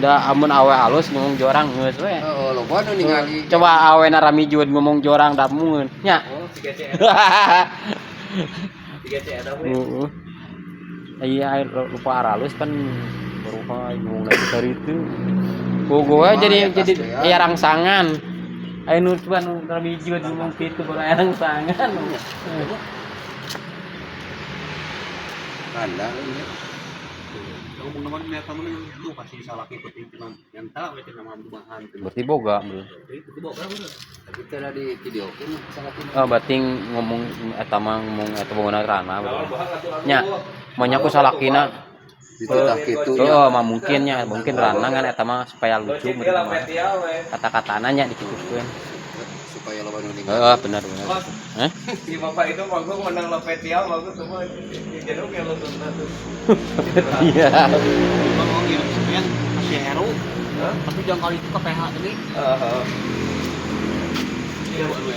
Da amun awe alus ngomong jorang geus we. Oh, loba nu ningali. Coba awe na ramijud ngomong jorang da mun nya. Oh, 3 C. 3 C ada we. Heeh. Iya, lupa aralus kan baru ngomong lagi dari itu. Bogo we jadi aya rangsangan. Aya nu coba nu ramijud ngomong kitu baru aya rangsangan. Kandang ini. Ngomong naman may kamu itu kasih salah ikutin cuma yang tahu itu nama perubahan. Berarti boga bro. Itu boga bro. Tapi teh di videokeun salah teh. Oh, berarti ngomong eta mah ngomong eta bogona rana. Nya, maunya ku salakina. Dititah kitu nya. Oh, mah mungkin nya, mungkin rana kan eta mah supaya lucu meureun mah. Kata-katana nya dikitukeun. Supaya loba nu ningali. Heeh, benar benar. Hah? Si bapak itu manggung menang Lopetial bagus semua. Jadi kayak lo tuh. Iya. Ngomong ngirim sepian kasih Heru. Tapi jangan kali itu ke PH ini. Heeh.